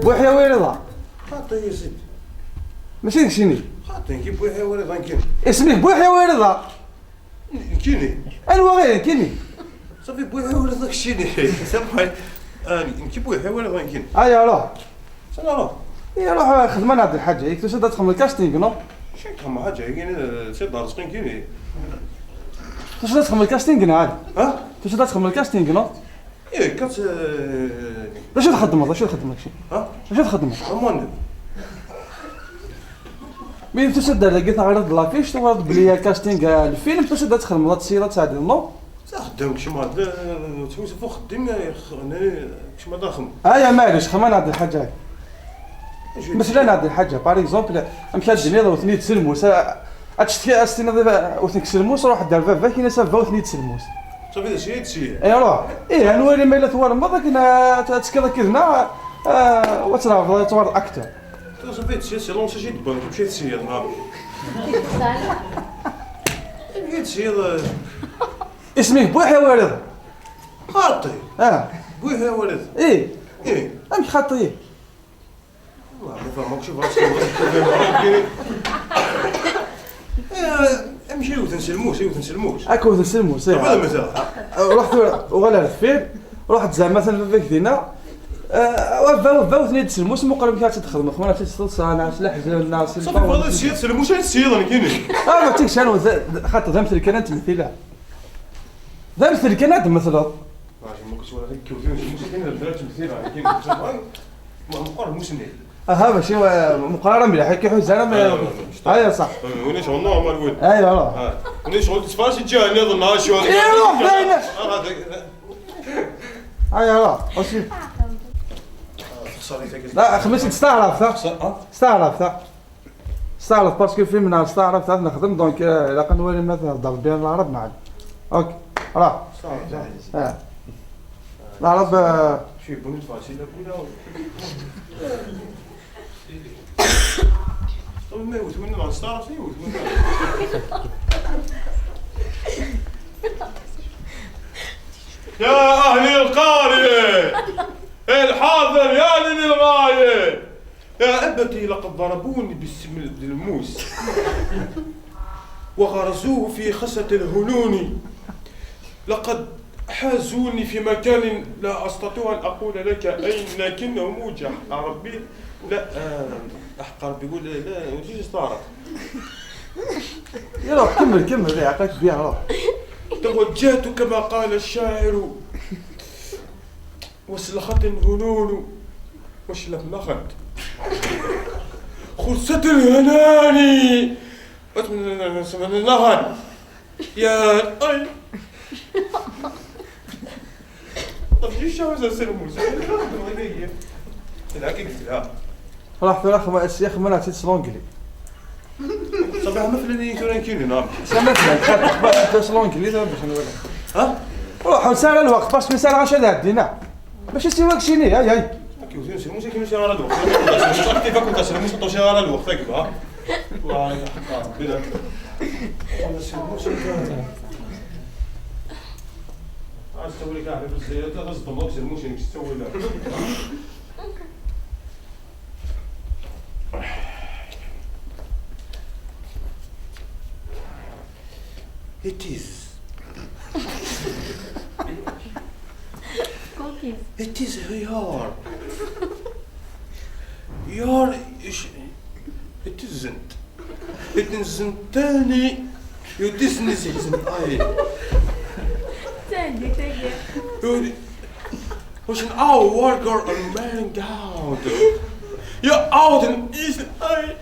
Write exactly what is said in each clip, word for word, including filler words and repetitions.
Buḥya Wiriḍa. Xaṭi, ya sidi. Mačči d keččini. Xaṭi, nekki Buḥya Wiriḍa, nekkini. Isem-ik Buḥya Wiriḍa. Nekkini. Anwa ɣir nekkini? Safi, Buḥya Wiriḍa, keččini. Safi. Ah, nekki Buḥya Wiriḍa, nekkini. Aya, ruḥ. Sani ruḥ? Iya, ruḥ, xdem ad lḥaǧa. Yak tusiḍ ad txedmeḍ casting, non? Mačči txedmeḍ ḥaǧa, nekkini, eh, d Sidi Ṛezqi, nekkini. Tusiḍ ad txedmeḍ casting, neɣ? Ha? Tusiḍ ad txedmeḍ casting, non? Ih, kat, eh, d acu txeddmeḍ? D acu txeddmeḍ kečči? Ha? D acu txeddmeḍ? Aman. Mi tusiḍ-d ar dagi, teɣriḍ-d l'affiche, tuɣaleḍ belli casting, eh, lfilm, tusiḍ ad txedmeḍ, ad tessileḍ, ad tɛeddiḍ, non? Taxeddam kecma d tḥusef uxeddim, kecma d axem. Aya, maɛlic, xman-aɣ-d lḥaǧa. Meslan-aɣ-d lḥaǧa, par exemple, amek ad d-tiniḍ ur ten-id-selmus, a-, ad tcetki, ad s-tiniḍ ur ten-selmus, ruḥ-d ar baba-k, ini-as a baba ur ten-id-selmus. Safi, d acu i d-siyya? Ay, ruḥ. Ih, ad nwali ma yella twarmeḍ akken, a, ad tekkiḍ akked-neɣ, a, ad tleɛbeḍ, ad twaleḍ acteur. Safi, d siyya, c'est long, c'est pas de bonne, c'est siyya, non. Amek i d-siyya, eh? Isem-ik Buḥya Wiriḍ. Xaṭi. Ah. Buḥya Wiriḍ. Ih. Ih. Amek xaṭi? Wallah, ma fehmeɣ, شوف، راسك. Eh, amek i wten s lmus, i wten s lmus. Ak wten s lmus, ih. Wala mazal. Ruḥ tura, uɣal ar deffir, ruḥ-d zeɛma atan baba-k dinna. Eh, wa baba, wa baba, ur ten-id-selmus, muqel amek ara tt-id-xedmeɣ, xedmeɣ-tt s teḍsa, neɣ s leḥzen, neɣ s... Safi, lbaḍ. Fadal, siyya, selmus, ad siyya, nekkini. Ah, ma d tiksal, d, d, xaṭi, d amtel kan ad tmtel, ah. D amtel kan ad d-tmetleḍ. Maɛlic, ma kent-walaɣ akka, ur tewtem s lmus, akken ad d-tmetleḍ, akken ad tmetleḍ. Ma meqqer lmus-nni. Aha, mačči, eh, meqqer ara mliḥ, akka iḥuza ara ma... Aya, aya, ṣṣeḥ. Win icɣel normal win. Aya, ruḥ. Ah, win icɣel tfars iǧǧa nniḍen, ah, acu. Ih, ruḥ, d ayen. Ah, d-, Aya, ruḥ, aussi. Ah, texṣer-it akka. La, xemmis-id s taɛrabt, ha? Texṣer, ah? S taɛrabt, ha? S taɛrabt, parce que film-nneɣ s taɛrabt ad nexdem, donc, euh, ilaq ad nwali ma thedder bien l'arabe, neɣ. Ok, راه. آه. العرب، آه. شي بنت فاسدة كلها. طب ما يوثون مع الستار، شي يوثون. يا أهل القرية، الحاضر يا للغاية. يا أبت، لقد ضربوني بالسم الموس وغرزوه في خصة الهنون. لقد حازوني في مكان لا أستطيع أن أقول لك أين، لكنهم وجه ربي. لا، آه، أحق ربي يقول لا، لا، وجيش طارق. يلا، كمل، كمل، يعطيك بيان، روح. توجهت كما قال الشاعر. وسلخت الهنون وشلت نخد. خلصت الهناني. أتمنى نغد. يا أي. طب، شو الشهوة زي السلموس؟ لا، كيف لا. راح في الآخر ما أسيخ منها تيت سلونجلي. صباح ما فلاني يكون كيني، نعم. سامح لي، خاطر أخبار أنت سلونجلي، لا، باش نقول. ها؟ روح، وسال الوقت، باش نسال عشان هدينا. باش يسوى شيني، هاي، هاي. كيف يسوى، مش كيف يسوى على الوقت. مش أكتب، كنت أسلم، مش طوشي على الوقت، هاك بقى. الله يحفظك، بلا. عاد تسوي لك أحد في الزيادة، غصب الله، بس الموشن مش تسوي له. It is. Cookies. It is here. Your, it isn't. It isn't any. You didn't see his eye. Thank you, thank you. You, وش الأول قرأ المانجا هذا؟ يا أود الإيس، أي.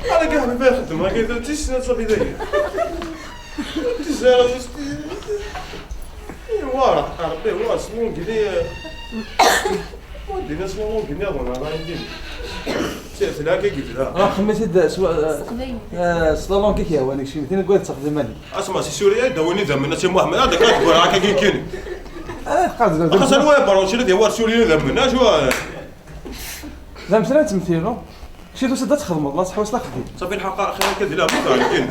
أنا قاعد بخدم، ما قلت تيس نصبي ذي. تيس أنا مست-، إيه، ورا، عربي، ورا، سمون قلي. ودي ناس سمون قلي، أظن، أنا عندي. سير، سلاكي قلت لها. آه، خمسة د-، سوا-، آه، سلالون كيك يا وانك شي، مثلا قلت تقدم لي. اسمع، سي سوريا، داوني ذا من سي محمد، هذا كان تقول هكا كي كيني. آه، قاعد زاد. خاص الوين برا، شنو دي، هو سوريا ذا من، شو هذا؟ لا، مثلا تمثيلو. شي دوسي دا تخدم، الله تحوس لا خديم. صافي الحق، أخي، كذا لا، مو كان كين.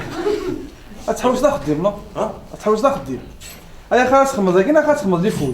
تحوس لا خديم، لا؟ ها؟ تحوس لا خديم. أي خلاص، خمس دقيقة، خلاص، خمس دي فوي.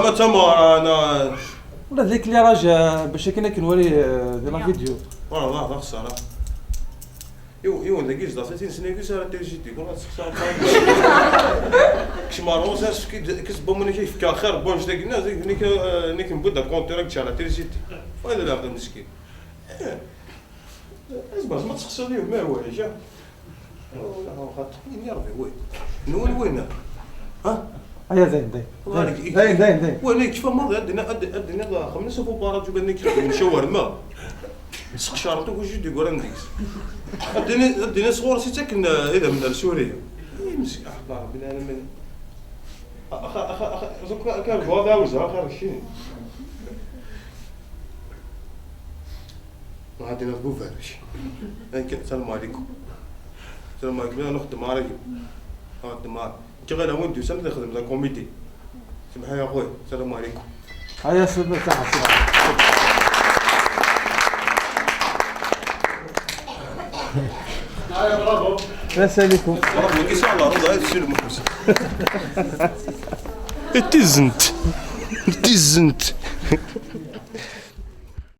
Tama, tama, ana. Ula d l'éclairage, euh, bac akken ad k-nwali, euh, di la vidéo. Voilà, d axeṣṣar. Yiwen, yiwen dagi zdaɣ tin snin yus ara trisiti, kul ad txeṣṣer. Kcem ar ɣur-s, as-fk-id, kkes bomb-nnek, yefka xir, bon, dagi-nni, nek, euh, nek nbedd compteur, ad ččar trisiti. Wa d lɛebd meskin. Eh. Asbas, ma txeṣṣeḍ yiwet, ma huwa, ja. Wala, xaṭi, ini Ṛebbi, wi. Nwen win? Ha? Aya, dayen, dayen. Ɣalik, dayen, dayen, dayen. Win, yekfa maḍi, ad d-iniɣ, ad d-, ad d-iniɣ, xemmis ɣef ubaṛaǧ, ugar-nni yexdem ccawar, ma. Sexcaren-t akk jid yeggran deg-s. Ad d-ini, ad d-ini sɣur-s i ttaken, eh, idammen ar Surya. Ay, meskin, ah, Ṛebbi lɛalamin. Axa, axa, axa, axa, axa, axa, axa, axa, axa, axa, axa, axa, axa, Ɣadi ad bubarek. Nekk, salam alaikum. Salam alaikum. Ur nxeddem ara agi. Ur nxeddem ara. Nekk ɣileɣ win d-yusan ad ixdem la comédie. Semḥ-iyi a xuy. Salam alaikum. Aya, salam, salam. Aya, bravo. Merci beaucoup. Bravo, qui sont là, on va être sur le mousse. It isn't. It isn't.